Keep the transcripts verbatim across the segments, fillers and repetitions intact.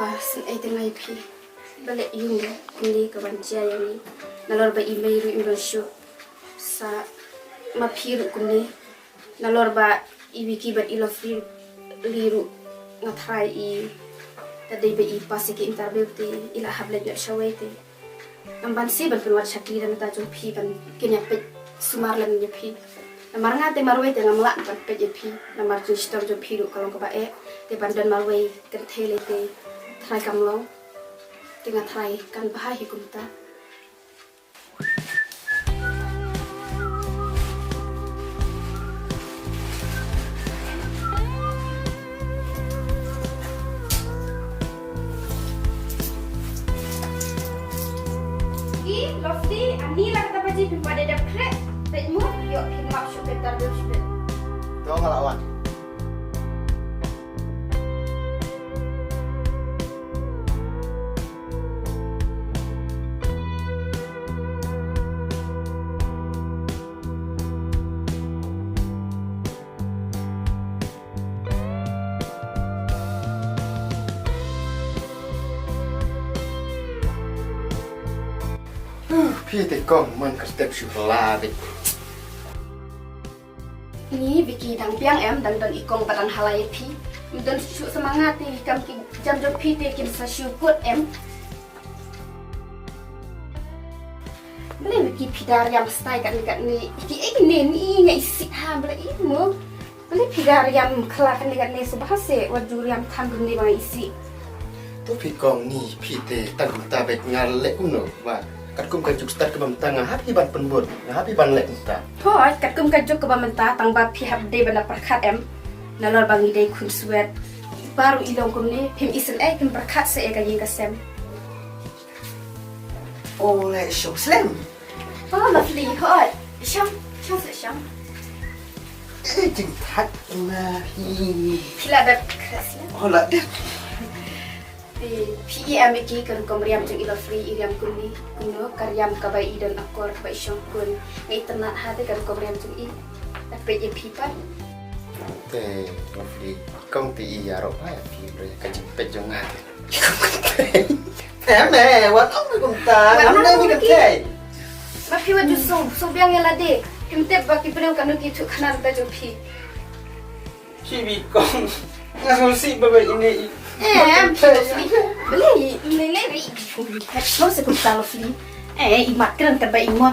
Ba sngewthuh nga ïa phi. Ba leh ïa ngi kumne ka ban jia ïa ngi. Nalor ba i mei ruh im don shuh. Sa ma phi ruh kumne. Nalor ba i Vicky bad i Lovely ruh nga tharai i, ta dei ba i pass ïa ki interview te i la hap leit noh shawei te. Ngam banse ban pynwad shakri da mynta jong phi ban kin ïa peit sumar lem ïa phi. Namar nga te marwei te ngam lah ban peit ïa phi. Namar jingshitom jong phi ruh ka long kaba eh. Te ban don marwei kynthei lei te tharai kam long. Te nga tharai kan bha hi kumta. Ki, Lovely, ani la kata baji phi pada dep khreh. Peit mo, ïoh phi map shuh pyntar dep shuh. To nga la wan. Phi te kong, man ka step shu la bit. Ni Vicky, dang biang em, dang don i kong ba dang halai ïa phi. Ym don shuh sa ma nga te, kam ki jam jong phi te kim sa shu kut em. Balei Vicky phi da riam stai katne katne. Ki ei ne ni nga isih ha, balei i mo. Balei phi da riam khla katne katne, sngewbha se wat ju riam than kumne ba nga isih. To phi kong, ni phi te tang kumta bad nga leh kumno ba katkum ka juk start kaba mynta nga hap hi ban pynbud, nga hap hi ban leh kumta. Hooid, katkum ka juk kaba mynta tang ba phi hap dei ban da pyrkhat em. Nalor ba ngi dei khun swet. Baroh i long kumne, phim isynei, phim pyrkhat sa ïa ka ïing ka sem. O leh shong slem. O Lovely, hooid. Shong, shong sa shong. Eh, jingthait na hi. Phi la dep kres ïa. O la dep. Phi, phi i em ïa ki ka rukom riam jong i Lovely, i riam kumne, kumno ka riam kaba i don akor kaba i shong khun. Nga itynnat ha te ka rukom riam jong i. Peit ïa phi pat. Te Lovely, kong te i ïaroh ba ïa phi bre ka jingpeit jong nga te. Em eh, wat ong kumta. Wat ong kumta. Ma phi wat ju sngewbiang ïa lade. Phim tip ba ki briew katno ki ïathuh khana da jong phi. Phi bi kong. Nga sngewsih ba ba ine i. Eh, em, phi Lovely. Balei ine ine ri. Phi sngewsih kumta Lovely. Eh, i mat kren katba i mon.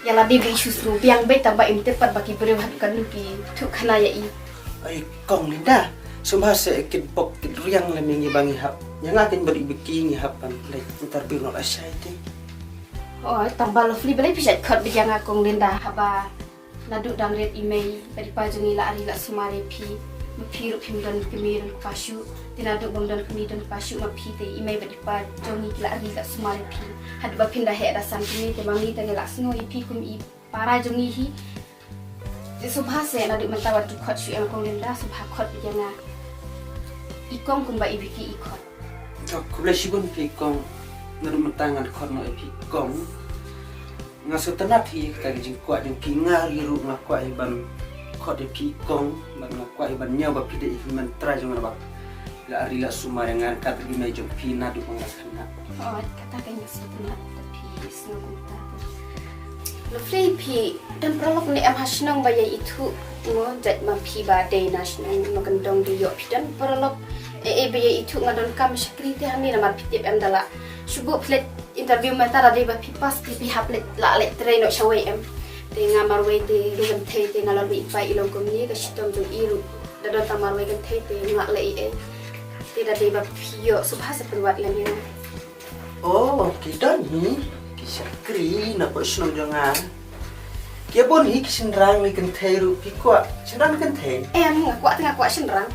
Ïa lade ba i shu sngewbiang beit tang ba im tip pat ba ki briew hap katno ki ïathuh khana ïa i. Ai kong Linda, sngewbha se kit bok kit riang lem ïa ngi ba ngi hap. Ïa nga kin bad i Vicky ngi hap ban leit interview noh lashai te. Oi, tang ba Lovely balei phi shait khot beit ïa nga kong Linda haba naduh dang rit i mei bad i pa jong ngi la ri la sumar ïa phi. Ma phi ruh phim don kmie don kpa shuh. Te naduh bym don kmie don kpa shuh ma phi te i mei bad i pa jong ngi ki la ri la sumar ïa phi. Haduh ba phin da heh da san kmie te ma ngi te ngi la sngew ïa phi kum i para jong ngi hi. Te sngewbha se naduh mynta wat ju khot shuh ïa nga kong Linda, sngewbha khot beit ïa nga i kong kumba i Vicky i khot. To khublei shibun phi kong, naduh mynta ngan khot noh ïa phi kong. Nga sngewtynnat hi kata ka jingkwah jong phi, nga ruh nga kwah hi ban khot ïa phi kong, bad nga kwah hi ban ñiew ba phi dei i hynmen trai jong nga ba la ri la sumar ïa nga ryngkat bad i mei jong phi naduh ba nga la khynnah. Oh, kata ka nga sngewtynnat ba phi sngew kumta. Lovely, phi don paralok ne em ha shnong ba ïa ithuh? Mo jait ma phi ba dei na shnong Makyndong dei ïoh phi don paralok. Eh, eh, ba ïa ithuh nga donkam shakri te hangne namar phi tip em da la shu buh phi leit interview mynta da dei ba phi pass te phi hap leit la leit trei noh shawei em. Te nga marwei te ruh kynthei te nalor ba i pa i long kumne ka shitom jong i ruh da don tang marwei kynthei te nga leh ei ei. Te da dei ba phi ïoh sngewbha sa pynwad lem ïa nga. Oh, ki don hi ki shakri na pdeng shnong jong nga. Ki bun hi ki shynrang ne kynthei ruh phi kwah shynrang kynthei? Em, nga kwah te nga kwah shynrang.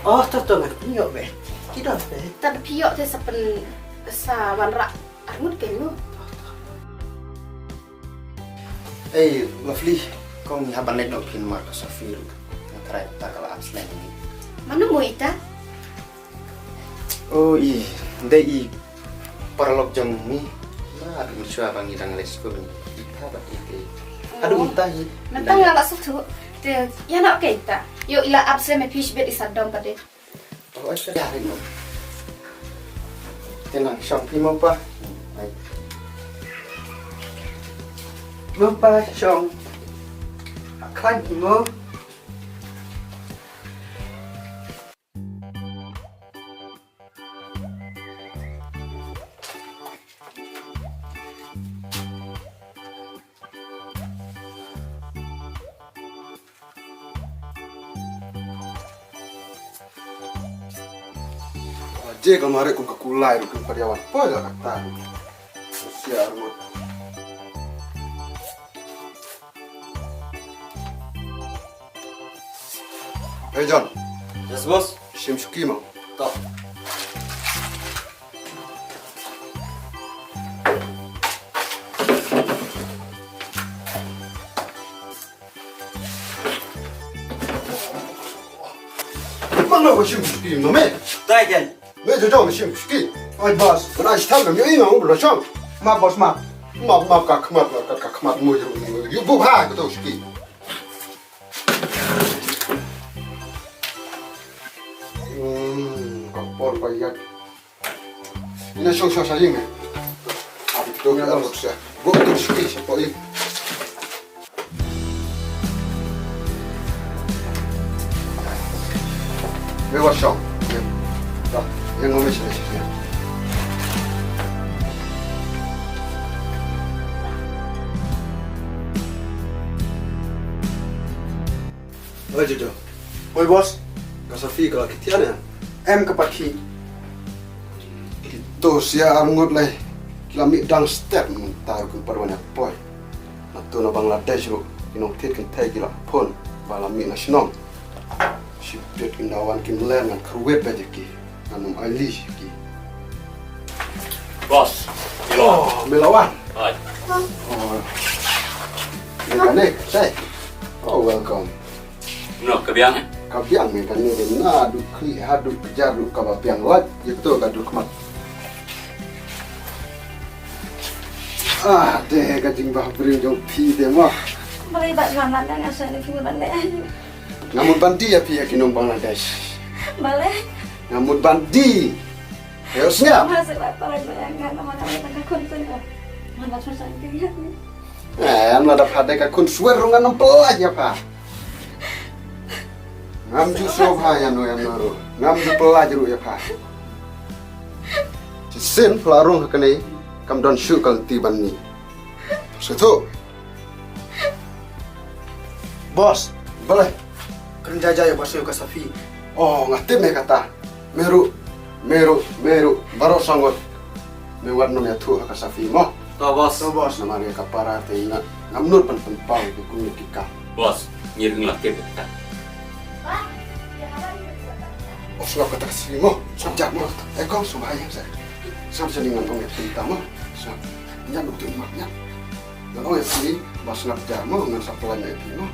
Oh, to to ngan pynïoh beit. Ki don beit. Tad phi ïoh te sa pyn sa wanrah arngut kein mo. Ei, Lovely, kong ngi hap ban leit noh phin mar ka Sophie ruh. Nga tharai ta ka la ap slem ni. Mano mo ita? Oh, i, dei i paralok jong ngi. Naduh mynshuwa ba ngi dang leit skul ngi. Ita ba ita. Haduh mynta hi. Mynta nga la sngewthuh. Te ïa na okay ita. Ïoh i la ap slem phi shibit i sa dom pat de. Oh, ai sa ïa ri no. Te nang shong phi mo pa. Mo pa shong. Khlaiñ phi mo. Je ka mare kum ka kulai ruh kum ka diawan. Poi la ka ta. Sia armut. Hey John. Yes boss. Shim shuki mo. To. Mang lo shim shuki mo me. Tai ken. Me jo jo shim shuki. Oi boss, bra shi tam me ina u lo shong. Ma boss ma. Ma ma ka khmat ka ka khmat mo yo. Yo bu ha ko to shuki. Hmm, ka por pa yak. Ina shong shong sa ing. Abi to ka lo sia. Go to shuki sa po ing. Me wa shong. Ye. Ta. Ye ngome shi shi. Oi Jojo. Oi boss. Ka Safi ka la kit thiah ne? Em ka Pathi. Kito sia arngut lai. Ki la mih dang step mynta ruh kin pat wan ïa poi. Nato na Bangladesh ruh ki nongthied kynthei ki la phone ba la mih na shnong. Shibit kin da wan kim ler ngan kyrwit beit ïa ki. Ngan ym ailad ïa ki. Boss. Oh, me la wan. Oi. Oh. Mechanic, say. Oh, welcome. No, ka biang eh? Ka biang me kane de na du khlieh ha du kjar du kaba biang lait. Ïa to ka du khmat. Ah, de ka jingbha briew jong phi de mo. Balei ba ngam lah nang asa ni phi ban de. Nga mut ban die ïa phi ïa ki nong Bangladesh. Balei? Nga mut ban die. Ïa sngap. Masa ba parai ba nga ngam lah nang ka khun tu. Ngam lah susah ni. Eh, em la da pha de ka khun swer ruh ngan ym pynlait ïa pha. Ngam ju sngewbha ïano ïano ruh. Ngam ju pynlait ruh ïa pha. Shisien pha la rung ha kane kam don shuh ka lynti ban mih. Sngewthuh. Boss, balei? Kren jai jai ïa boss ïa ka Safi. Oh, nga tip me kata. Me ruh, me ruh, me ruh, baroh sa ngut. Me wat nym ïathuh ha ka Safi mo. To boss. To boss. Namar ïa ka para te nga ngam nud ban pynpaw ïa ki kum ki kam. Boss, ngi ruh ngi la tip ïa kata. Oh, sngap kata ka Safi mo. Sngap jar mo. Eh, kong sngewbha ïa sa. Sngap sa ni ngan ong ïa phi ta mo. Sngap. Nyan uk tu mo, nyan. Ngan ong ïa phi ba sngap jar mo, ngan sa plan ïa phi mo.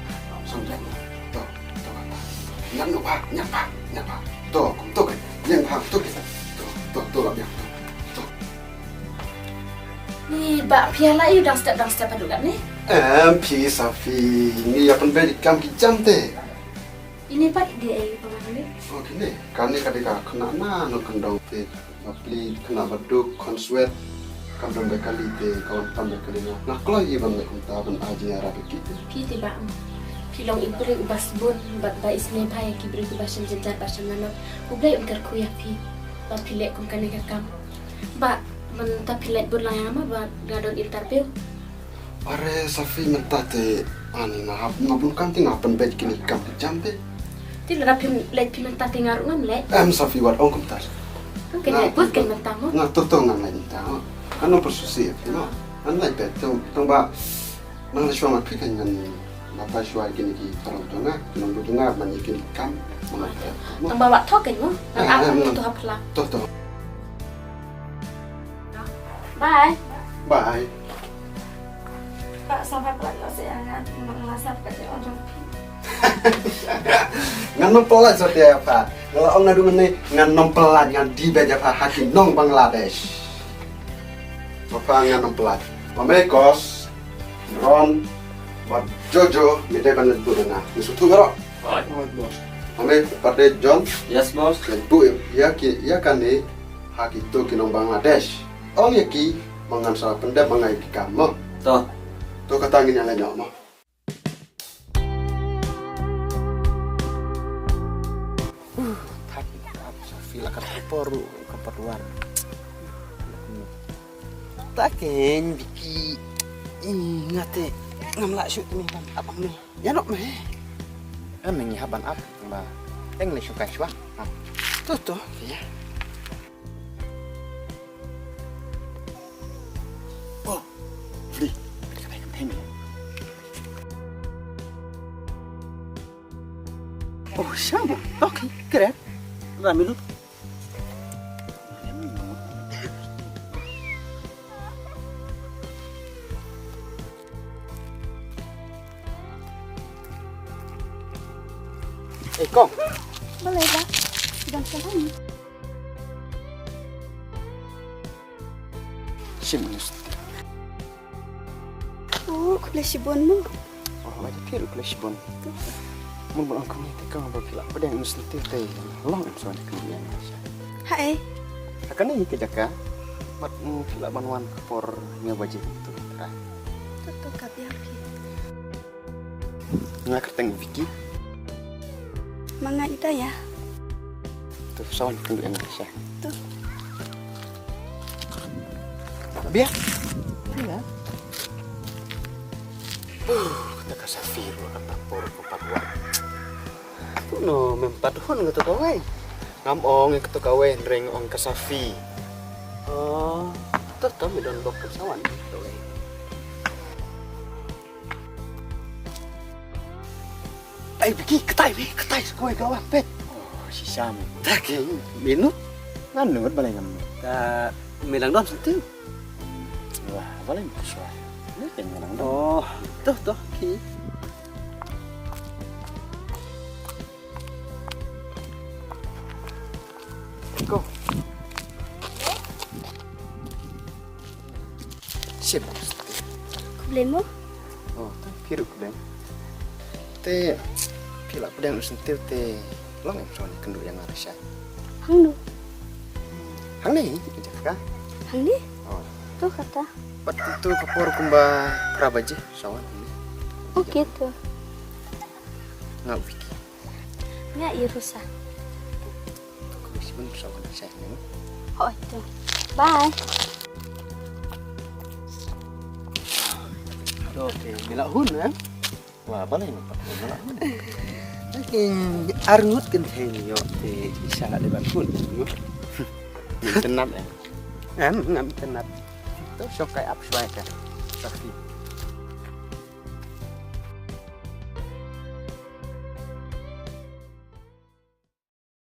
Sngap jar mo. To, to, to. Nyan noh bha, nyan bha, nyan bha. To, kum to ke. Nyan bha to ke. To, to, to la biang to. To. Ni ba phi la ïa dang step dang step haduh katne. Em phi Safi, ngi ïa pynbeit kam ki jam te. Ini pat de ai pa ma kane. Oh kine, kane ka dei ka khynnah na nongkyndong te. Bapli khynnah ba duk khun swet. Kam don ba kali te ka wan tam ba kali nga. Nga kloi hi ban leh kumta ban ai jingïarap ïa ki. Phi te ba. Phi long i briew uba sbun bad ba isynei bha ïa ki briew kiba shem jynjar ba shem lanot. U Blei un kyrkhu ïa phi. Ba phi leh kum kane ka kam. Ba mynta phi leit bud lang ïa nga ma ba nga don interview. Are Safi mynta te ani nga hap nga bun kam te nga pynbeit kine ki kam ki jam te. Te lada phim leit phi mynta te nga ruh ngam leit. Em Safi wat ong kumta. Kan leit bud kan mynta mo. Nga to to ngam leit mynta mo. Kan nong pyrsusi phi mo. Ngan leit beit to tang ba nang leit shuwa ma phi kan ngan batai shuwa kine ki paralok jong nga, ki nongbud jong nga ban ïa kine ki kam. Tang ba wat thok kan mo. Ngan ap to hap la. To to. Bye. Bye. Pak sampai plat lo saya ngan ngan sap ka jong jong. Ngan nym plat sa te apa. Kalau ong nadu mene ngan nym plat ngan di be japa haki nong Bangladesh. Apa ngan nym plat. Mame kos Ron ba Jojo mi dei ban bu na. Ni sutu garo. Oi boss. Mame pade John. Yes boss. Bu ya ki ya kane. Ha kito ki nong Bangladesh. Ong ïa ki, ma ngan sa pyndep ma nga ïa ki kam mo. To. To kata ngin ïa leit noh mo. Thap, thap, sa feel ka por, ka por luar. Ta ken Vicky. Ih, nga te ngam lah shuh te me ban ap hangne. Ïa noh me. Em, ngi hap ban ap ba teng le shuh ka shuwa. Ha. To, to. Ïa. Oh, Vli. Oh, siapa? Oke, keren. Rami lu. Eh, Kong. Balei ba? Dan ka lain. Shim nus. Oh, khublei shibun mo. Oh, ba phi ruh khublei shibun. Mun ban ong kumne te, Kong, ba phi lah pdiang nus te, te long em sa wan kane ïa nga sha. Ha, eh. Ha kane ka jaka. Bad, mm, phi lah ban wan ka por hynñiew baje tu, trai. To, to, ka biang phi. Nga kyrteng Vicky. Ma nga Ida ïa. To, sa wan kynduh ïa nga sha. To. Bia. Bia. Uh, kata ka Safi ruh, kata por ko pat wan. Kumno mem pat hun kato kawei? Ngam ong ïa kato kawei, hynrei nga ong ka Safi. Oh, to, to, me don bok ka sa wan kawei. Ai, Vicky, katai, Vicky, katai, sa kawei ka wan, peit. Oh, shisha me. Tak, eh, me nud. Ngan nud, balei ngam nud? Ta, me dang don syntiew. Wah, balei me shuwa. Ni ken me dang don. Oh, to, to, ki. Ko. Shim. Khublei mo? Oh, ta phi ruh khublei. Te phi lah pdiang u syntiew te long em sa wan kynduh ïa nga lashai? Hangno? Hangne, ïa ka jaka. Hangne? Oh. To kata. Pat tu ka por kumba phra baje sa wan hangne. Okay to. Nga u Vicky. Nga i Rosa. To khublei shibun, sa wan sha ine. Hooid to. Bye. To, okay, me la hun, eh? Wah, balei me pat me la hun? Ki ar ngut kynthei ïoh te i sha la dei ban hun. Tynat, eh? Em, ngam tynat. To shong kai ap shwai ka. Safi.